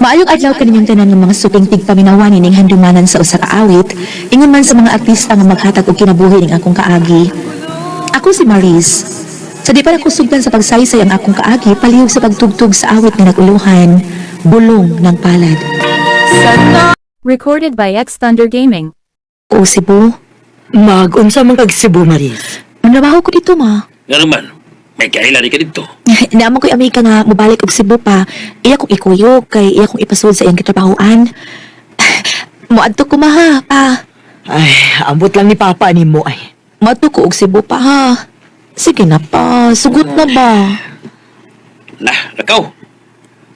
Maayong adlaw kaninyong tanan ng mga suping tigpaminawan ining handumanan sa usa ka awit, ingon man sa mga artista nga maghatag og kinabuhi ning akong kaagi. Ako si Maris. Sa di pa nako sugdan sa pagsaysay ang akong kaagi, palihog sa pagtugtog sa awit nga naguluhan, Bulong ng Palad. Recorded by X Thunder Gaming. O Cebu, Mag-unsa man kag Cebu, Maris. manrabaho ko dito, ma. Nga naman, may kaila rin ka dito. Naamo ko'y amiga nga mobalik og Cebu pa. Iya kong ikuyog kay iya kong ipasud sa iyang kitrabahoan. Moadto ko, ma, ha, pa. Ay, ambot lang ni Papa ni mo ay. Moadto ko og Cebu pa, ha. Sige na pa, sugot na ba? Nah, nakaw.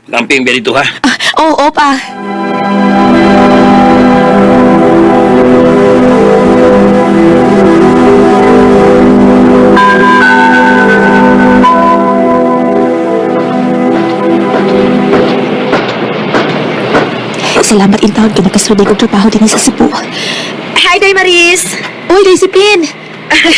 Magamping biya dito ha. Ah, oo, pa. Salamat in taon kay nakasudi kog trabaho dinhi sa Cebu. Hi, Day Maris! Uy, Day Sipin!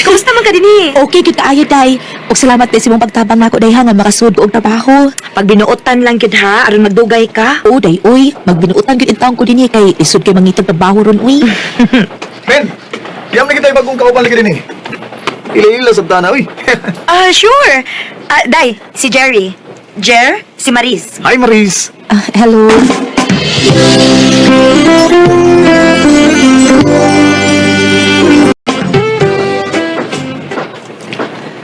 Kumusta man ka dinhi? Okay gyud kaayo, Day. Ug salamat day sa imong pagtabang nako, Day, ha, nga makasud ko og trabaho. Pag binuotan lang gyud ha, aron magdugay ka. Oo, Day, uy, magbinuotan gyud in taon ko dinhi kay isud kay mangitag trabaho ron, uy. Men, diyam na kita bagong kauban lagi din eh. Ila-ila sa tana, uy. Ah, sure. Ah, Day, si Jerry. Jer, si Maris. Hi, Maris. Ah, hello.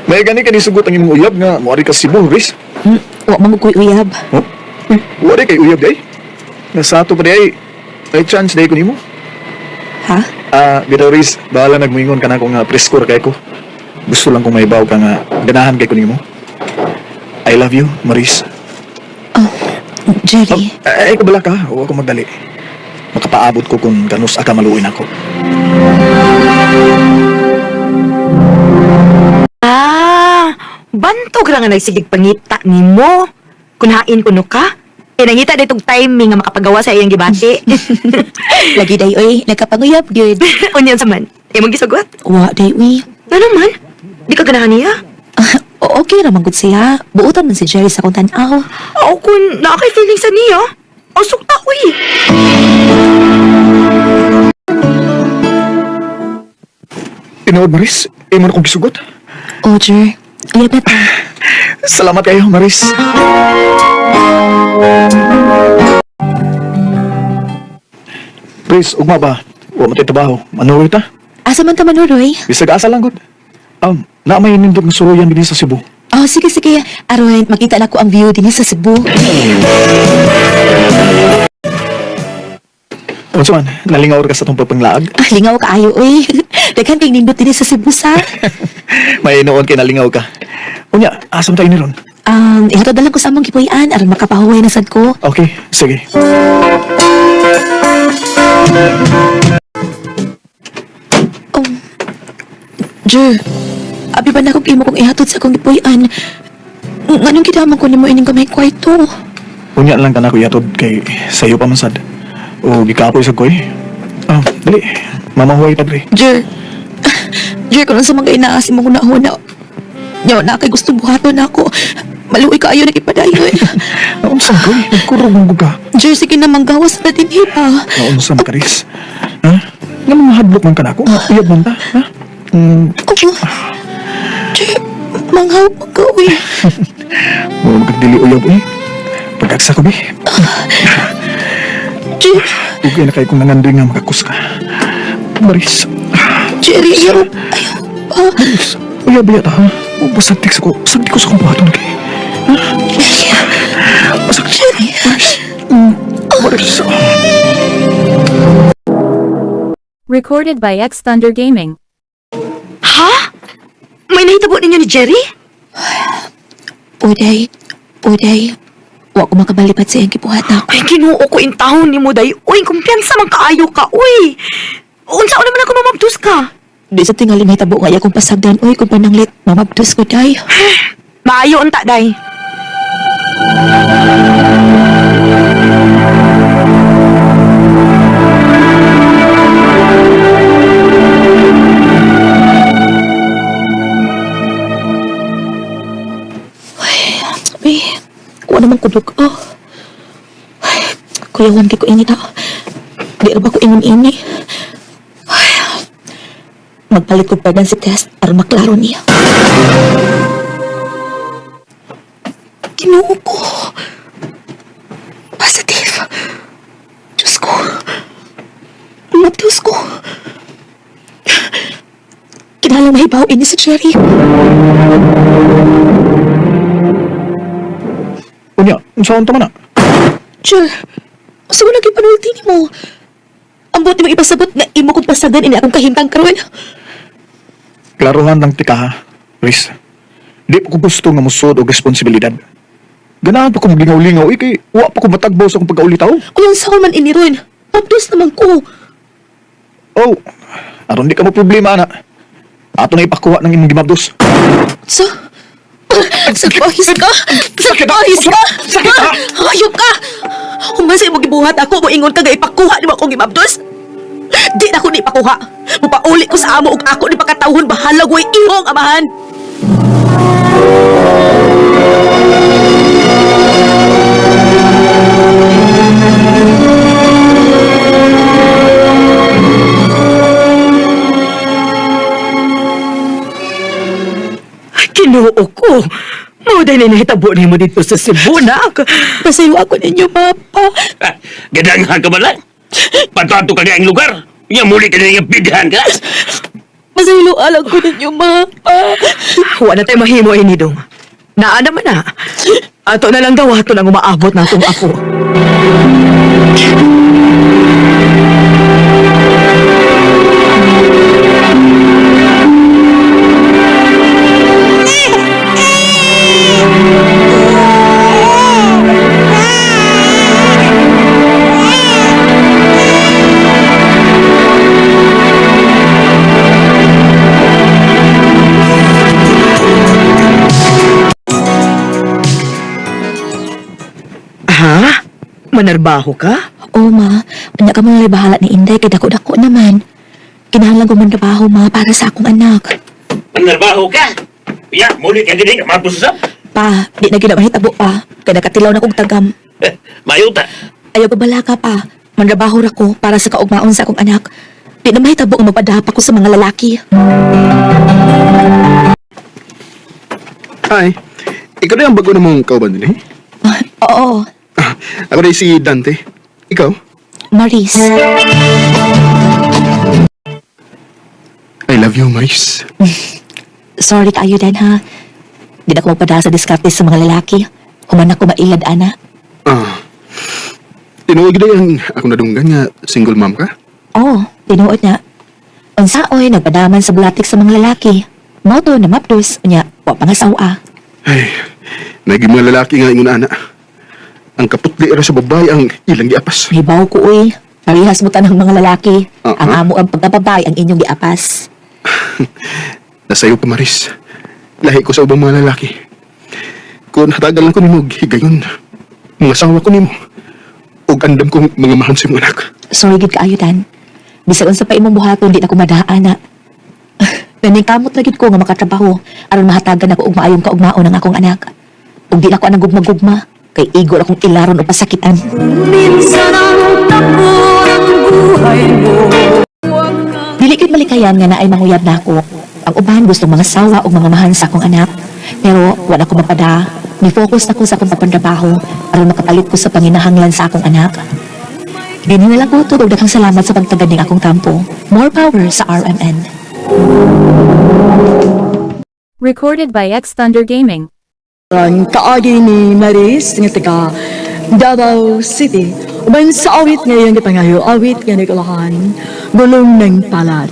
May gani ka nisugot ang imong uyab nga moari ka Cebu, Riz. Wa man ko'y uyab. Oh? Uy, wari kay uyab day. Nasa ato pa day, may chance day ko nimo. Ha? Ah, bitaw Riz, bahala nagmuingon ka na ako nga preskor kay ko. Gusto lang kong maibaw ka nga ganahan kay ko nimo. I love you, Maris. Jerry. Ay, kabala ka, huwag ko magdali. Makapaabot ko kung kanus aka maluin ako. Ah, bantog ra nga nagsigig pangita nimo. Kunhain kuno ka. Pinangita ditong timing nga makapagawa sa iyang gibati. Lagi day oy, nagkapanguyab gyud. Unya sa man. Imong gisugot? Wa day uy. Ano man? Di ka ganahan niya? Ah, okay ra man gud siya. Buotan man si Jerry sa akong tan-aw. Ako kun naa kay feeling sa niya. Usok ta uy. Tinuod, Maris, imo na kong gisugot. Oh, Jer. Uyab na ta. Salamat kayo, Maris. Riz, ugma ba? Wa man tay trabaho. Manuroy ta. Asa man ta manuroy? Bisag asa lang gud. Na may nindot nga suruyan dinhi sa Cebu. Oh, sige sige. Aron makita na ko ang view dinhi sa Cebu. Unsa man, nalingaw ra ka sa tong pagpanglaag. Ah, lingaw kaayo oy. Daghan kay nindot dinhi sa Cebu sa. May noon kay nalingaw ka. Unya, asam tayo ni ron? Ihatod na lang ko sa among gipuy-an aron makapahuway na sad ko. Okay, sige. Oh. Jer, abi ba na kong imo kong ihatod sa akong gipuy-an? Nganong gidamang ko nimo ining gamay kwarto? Unya lang ka na ko ihatod kay sayo pa man sad. O gikapoy sa koy. Ah, dali. Mamahuway ta dre. Jer, Jer, kung sa mga inaas mo huna-huna, nyaw na kay gusto buhaton ako. Maluoy ka ayo nagipadayon. Naunsa koy? Nagkurog man gud ka. Jer, sige na manggawas na din pa. Naunsa man ka, Riz? Ha? Nga mga hadlok man ka na ako? Uyab man ta, ha? Oo. Jer, manghaw pa ka, uy. Mura magkagdili uyab eh. Pagkaksa ko, be. Jer, Ugay na kayo kung nangandoy nga makakus ka. Maris. Jerry, ayaw. Ayaw pa. Maris. Uyab yata, ha? Pasagtik sa ko. Pasagtik ko sa kong buhaton kay. Ha? Pasagtik. Jerry. Maris. Maris. Recorded by X Thunder Gaming. Ha? May nahitabo ninyo ni Jerry? Uday, uday. Wa ko makabalipat sa iyang gibuhat ako. Ay, Ginoo ko in taon ni mo day. Uy, kumpiyansa man kaayo ka, uy. Unsa naman ako mamabdos ka? Di sa tingali mahitabo nga iya kong pasagdan, uy, kung pananglit, mamabdos ko, day. Maayo unta day. Uy, kuha naman kudog. Oh. Ay, Kuyawan kay ko init ha. Di ra ba ko ingon ini? Ay, magpalit ko pregnancy test aron maklaro niya. Ginoo ko. Positive. Diyos ko. Mabdos ko. Kinahanglan mahibaw ini si Jerry. Unya, unsaon ta man na? Jer, asa ko lagi panulti ni mo? Ang buot mo ipasabot nga imo kong pasagan ini akong kahimtang karon. Klaruhan lang tika ha, Riz. Di pa ko gusto nga musod og responsibilidad. Ganahan pa ko maglingaw-lingaw, eh, kay wa pa ko matagbaw sa akong pagkaulitaw. Kung unsa man ini ron, mabdos naman ko. Oh, aron di ka mo problema, ana. Ato na ipakuha ng imong gimabdos. Sa Sakpahis ka! Sakpahis ka! Sakit, ha? Hayop ka! Human sa imong gibuhat ako, moingon ka nga ipakuha nimo akong gimabdos. Di na ko ni ipakuha. Mupauli ko sa amo ug ako ni pakatawhon bahalag way imong amahan. Ay, Ginoo ko. Mao day na nahitabo nimo dito sa Cebu, nak. Pasayo ako ninyo, Papa. Ah, Gadanghan ka ba lang? Patato ka niya ang lugar. Nga muli ka niya bidhan ka. Pasaylo alang ko ninyo, Mapa. Wa na tayo mahimo ini dong. Naa naman na. Ato na lang daw ato nang umaabot na atong apo. Ha? Manarbaho ka? Oo, ma. Unya ka mo bahala ni Inday kay dako-dako naman. Kinahanglan ko man trabaho, ma, para sa akong anak. Manarbaho ka. Ya, muli ka din nga mapusap. Pa, di na gyud na mahitabo pa. Kay nakatilaw na kog tagam. Mayo ta. Ayaw babala ka pa. Manrabaho ra ko para sa kaugmaon sa akong anak. Di na mahitabo nga magpadapa ko sa mga lalaki. Hi. Ikaw na ang bago namang kauban din eh. Ah, oo, Ah, ako na si Dante. Ikaw? Maris. I love you, Maris. Sorry kaayo dan ha. Di na ko magpadala sa diskarte sa mga lalaki. Human ako mailad, ana. Ah. Tinuod gid ang ako nadunggan nga single mom ka? Oo, tinuod na. Unsaoy nagpadaman sa bulatik sa mga lalaki. Moto na mapdos, unya, wa pa nga sawa. Ay, naging mga lalaki nga ingon ana. Ang kaputli ra sa babae ang ilang giapas. Hibaw ko uy. Parehas mo tanang mga lalaki. Ah, Ang ah. amo ang pagkababay ang inyong giapas. Nasayo pa, Maris. Lahi ko sa ubang mga lalaki. Kung hatagal lang ko nimo og higayon, mga asawa ko nimo. Ug andam kong mga mahan sa imong anak. Sorry gid kaayo dan. Bisag unsa pa imong buhaton di na ko madaan na. Naningkamot na gid ko nga makatrabaho aron mahatagan ako og maayong kaugmaon ang akong anak. Ug di na ko anang gugma-gugma kay igor akong ilaron o pasakitan. Dili gid malikayan nga naay manguyab nako. Ang uban gustong mga sawa og mga mahan sa akong anak. Pero wala ko mapada. Ni-focus na ko sa akong pagpantrabaho aron makapalit ko sa panginahanglan sa akong anak. Dinhi na lang ko ug daghang salamat sa pagtagad ning akong tampo. More power sa RMN. Recorded by X Thunder Gaming. Ang kaagi ni Maris nga taga Davao City. Uban sa awit ngayon gipangayo awit nga nagulahan gulong ng palad.